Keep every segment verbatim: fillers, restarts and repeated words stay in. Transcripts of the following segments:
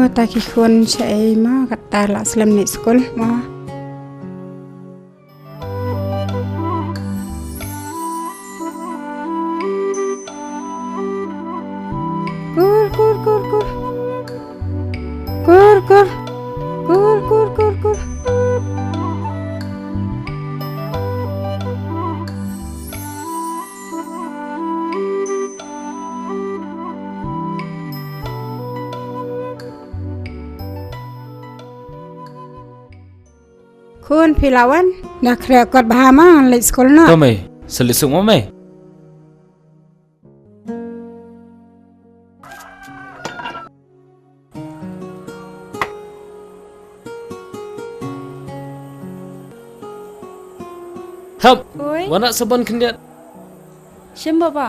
Kata ki khun shaei ma, kata la slem leit skul ma. Kur, kur, kur, kur. Kur, kur. Kur, kur, kur, kur. Khun, phi la wan? Da khreh kot bha ma, ngan leit skul noh. To mei, sa leit suk mo mei. Hap. Oi. Wan rah sabon khyndiat. Shim baba.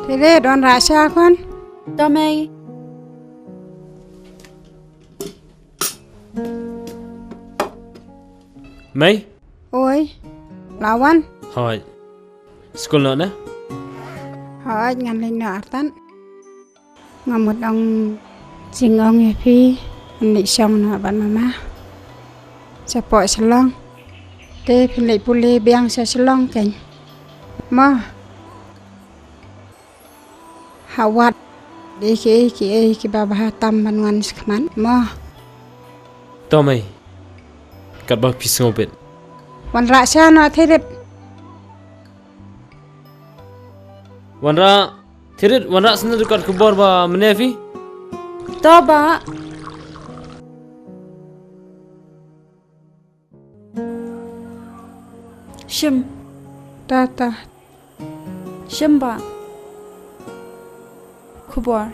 Te de don rah sha khun. To mei. Mei? Oi. La wan? Hooid. Skul noh ne? Hooid, ngan leit noh artat. Nga mut ong jingong ïa phi, ngan leit shong noh bad mama. Shapoh Shillong. Te phin leit pule biang sha Shillong kein. Mo. Ha wad kiei kiei kiba bha tam ban wan shakhmat mo. To mei. Katba phi sngewbit. Wanrah sha noh Thirit. Wanrah Thirit, wanrah sngewbit kat khubor ba mynne phi. To ba. Shim. Ta ta. Shim ba. Khubor.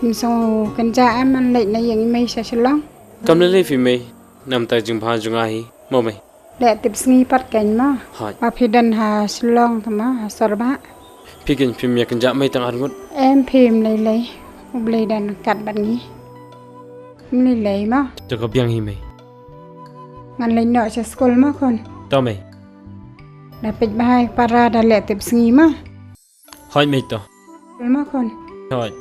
Phim sngew kynjah em ban leit na ïing i mei sha Shillong? Kam lei lei phi mei. Namta jingbha jong nga hi. Mo mei. Leh tip sngi pat kein mo. Hooid. Ba phi don ha Shillong te mo, ha sor bah. Phi kein phim ïa kynjah mei tang arngut? Em phim lei lei. U Blei don kat bad ngi. Phim lei lei mo. To ka biang hi mei. Ngan leit noh sha skul mo khun. To mei. Da peit bha ïa ka para da leh tip sngi mo. Hooid mei to. Mo khun. Hooid.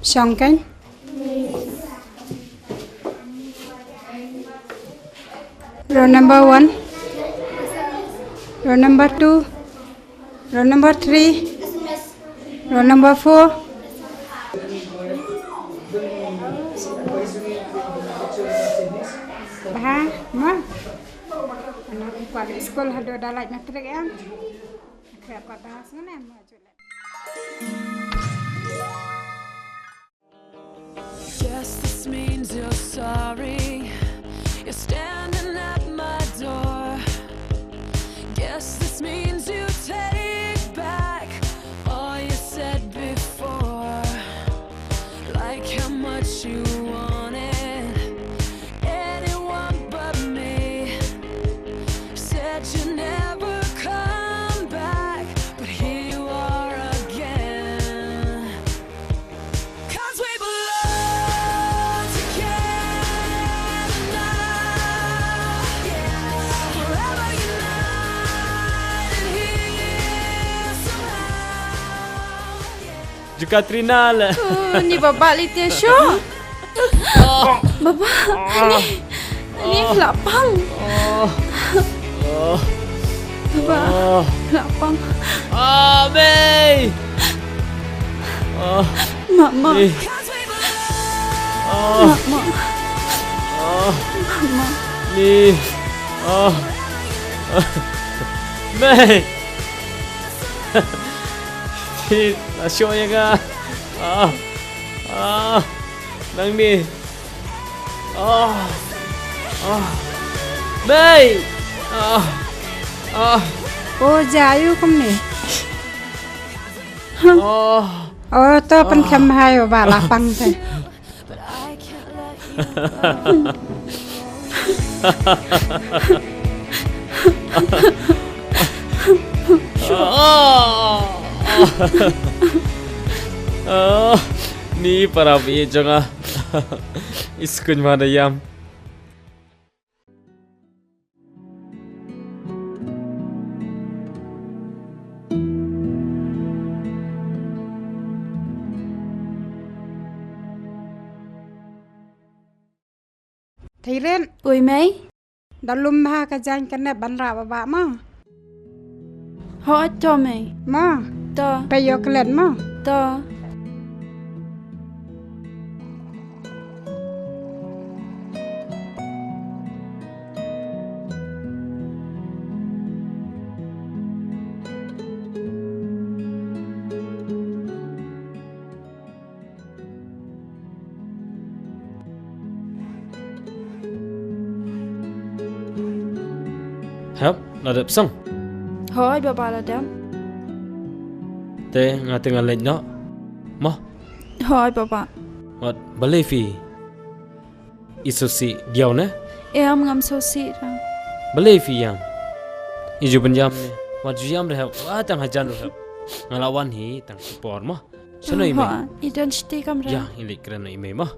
Shong kein. Roll number one. Roll number two. Roll number three. Roll number four. Bha, ma. Anak kuat di sekolah haduh dah like matrik ya. Kuat dah sana ma. Guess this means you're sorry. You're standing at my door. Guess this means you take back all you said before. Like how much you wanted anyone but me. Said you never come back, but here you are again. 'Cause we belong together now, yeah. Forever united here somehow, yeah. Ju Katrina le. Oh, ni baba li te sho. Baba, ni, ni la pang. Baba, la pang. Ah, mei. Ah. Mama. Mei. Ah. Mama. Ah. Mama. Mei. Ah. Mei! Phi la shoh ïa nga. Ah. Ah. Nangne. Ah. Ah. Mei! Ah. Ah. O, jia aïu kumne? Ah. O, to pynkhem ha ïa u ba la pang te. Ah, ni para baieit jong nga. Iskuin ma da ïam. Theiren. Ui mei. Da lum bha ka jaiñ ka nep ban rah baba mo. Hooid to mei. Mo. To. Peit ïa u klet mo. To. Hep, la dep song. Hooid baba, la dep. Te nga te ngan leit noh. Mo. Hooid baba. Wat balei phi i sngewsih diaw ne? Em, ngam sngewsih ra. Balei phi ïam? I ju ban ïam ne? Wat ju ïam re hep. Wat tang hajan re hep. Nga la wan hi tang ki por mo. Shano i mei? Hooid, i don shiti kamra. Ïa, i leit kren noh i mei mo.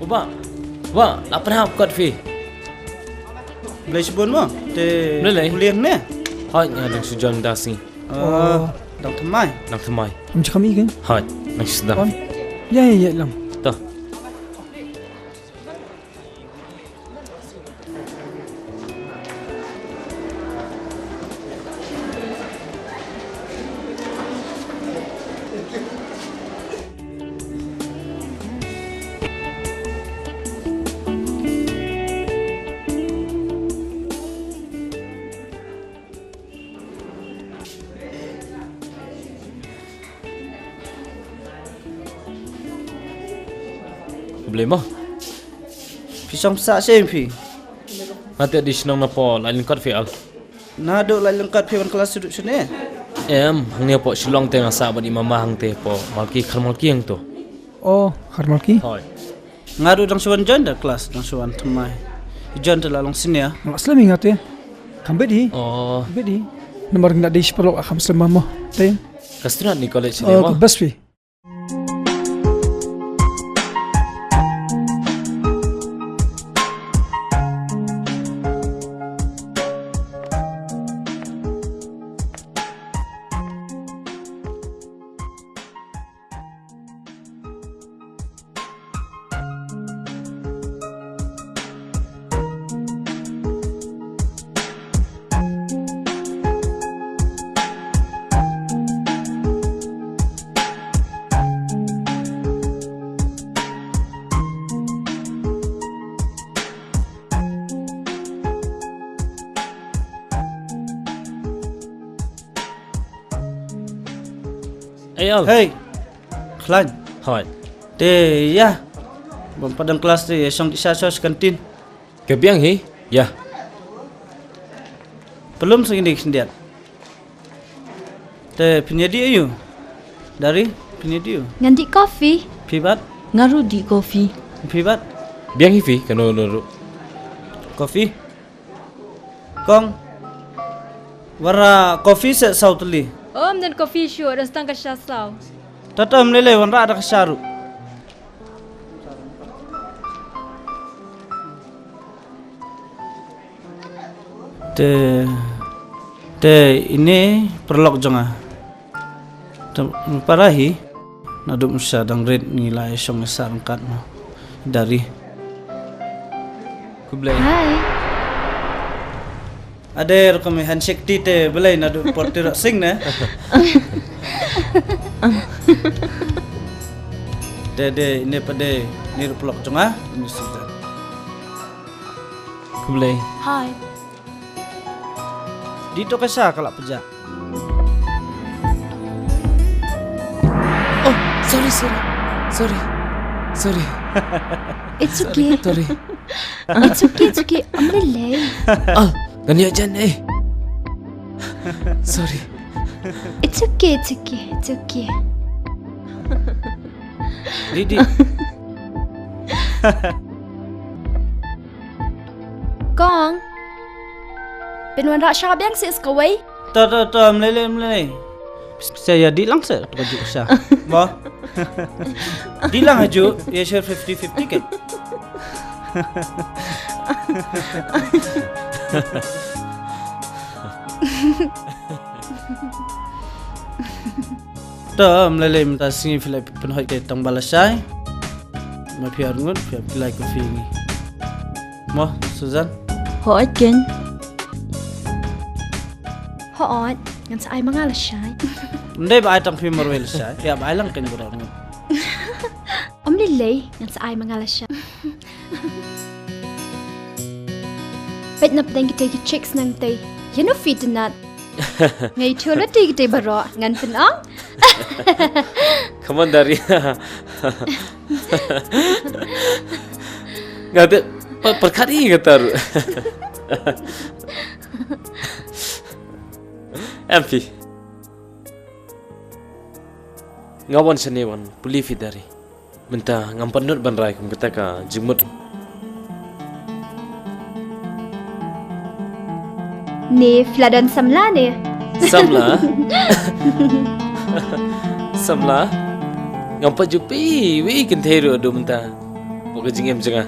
U Bah, Bah, la pynhap kot phi. Blei shibun mo, te Blei lei. Kuliang ne? Hooid, nga dang shu join da sngi. Oh, dang thymmai. Dang thymmai. Ym jkam i kan? Hooid, dang shu sdang. Wan. Ïa, ïa, ïa, lang. To. Blei mo. Phi shong sah shen phi. Nga te dei shnong na pdeng lait lyngkot phi al. Naduh lait lyngkot phi wan klas shuh shuh ne? Em, hangne hapoh Shillong te nga sah bad i mama hangte hapoh Malki, Kharmalki hangto. Oh, Kharmalki? Hooid. Nga ruh dang shu wan join da klas, dang shu wan thymmai. I John te la long senior. Nga la slem ïa nga te. Kham bit hi. Oh. Bit hi. Namar nga dei shi paralok kham slem mo te. Ka student ni college ni mo. Oh, ka best phi. Ei, Al. Hei. Khlaiñ. Hooid. Te, ïa. Bym pat don klas te, ïa shong sha sha kantin. Ka biang hi, ïa. Pynlong sa kine khyndiat. Te phin ïa dih aïu? Dari, phin ïa dih aïu? Ngan dih coffee. Phi pat? Nga ruh dih coffee. Phi pat? Biang hi phi, kano kano ruh. Coffee? Kong. Wanrah coffee se saw tylli. Ym don coffee shuh, don tang ka sha saw. Te to ym lei lei, wanrah da ka sha ruh. Te, te ine paralok jong nga. Te para hi. Naduh mynshwa dang rit ngi la ïa shong ïa sah ryngkat mo. Dari. Khublei. Hai. Ade rukom handshake ti te balei naduh por ti rok sing ne. De, de, ine pat de, ine ruh paralok jong nga, ine Susan. Khublei. Hi. Dei to ka sha ka la pjah. Oh, sorry, sorry. Sorry. Sorry. It's okay. Sorry. It's okay, it's okay. Ym lei lei. Ah, ngan ïa jan eh. Sorry. It's okay, it's okay, it's okay. Dei, dei. Kong. Pynwanrah sha biang seh sa kawei. To, to, to, ym lei lei, ym lei lei. Seh ïa dih lang seh, to ka juh sha. Mo. Dih lang ha juh, ïa share fifty fifty keiñ. To, ym lei lei, mynta sngi phi la pynhoit keiñ tang ba lashai. Ma phi arngut, phi ap ki lai coffee ngi. Mo, Susan? Hooid keiñ. Hooid, ngan sa ai ma nga lashai. Ym dei ba ai tang phi marwei lashai. Ïa ba ai lang keiñ baroh arngut. Ym lei lei, ngan sa ai ma nga lashai. Peit na pdeng kita ki chicks nangta. Ïa no phi itynnad. Nga ithuh ruh te kita baroh ngan pynong. Come on, Dari. Nga te pa- pyrkhat ïa kata ruh. Em phi. Nga wan shane wan pule phi Dari. Mynta ngam pat nud ban rai kum kata ka jingmut. Ne phi la don samla ne? Samla? Samla? Ngam pat ju phi wi kynthei ruh haduh mynta. Bad ka jingim jong nga.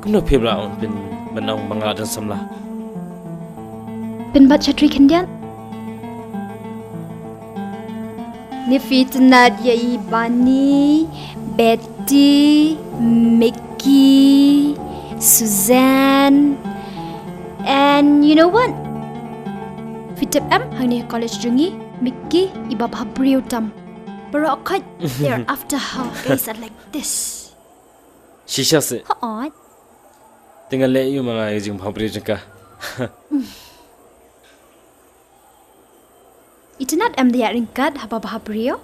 Kumno phi ba la ong pynban ong ba nga la don samla? Pynbat shatri khyndiat. Ne phi itynnad ïa i Bani, Betty, Mickey, Suzanne, and you know what? Phi tip em hangne college jong ngi, Mickey i ba bha briew tam. Baroh khoit, they're after her. Guys are like this. Shisha se. Hooid. Te nga leh ïa u ma nga ïa ka jingbha briew jong ka. Itynnad em da ïaid ryngkat haba bha briew?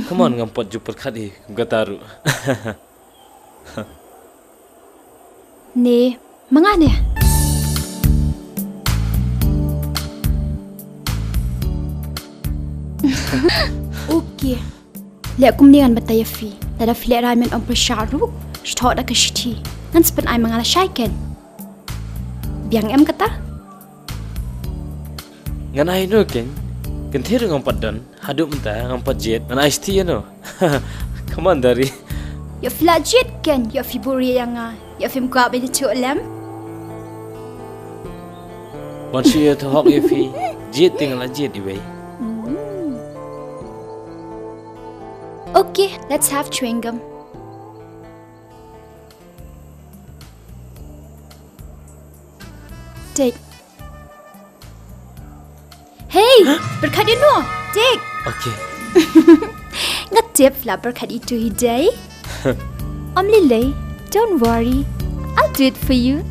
Come on, ngam pat ju pyrkhat hi kum kata ruh. Ne, ma nga ne. Okay. Leh kumne ngan batai ïa phi. Lada phi lehrain men ym pyrshah ruh, shu thoh da ka shithi. Ngan sa pyn-ai ma nga lashai keiñ. Biang em kata? Ngan ai no keiñ. Kynthei ruh ngam pat don. Haduh mynta ngam pat jied. Ngan ai shithi ïa no. Come on, Dari. Ïoh phi la jied keiñ, ïoh phi buhrieh ïa nga. Ïoh phim kwah ban ïathuh lem. Ban shu ïathuh hok ïa phi. Jied te nga la jied iwei. Mm. Okay, let's have chewing gum. Take. Hey, pyrkhat ïa no. Take. Okay. Nga tip phi la pyrkhat ïa itu hi dei. Ym lei lei, don't worry. I'll do it for you.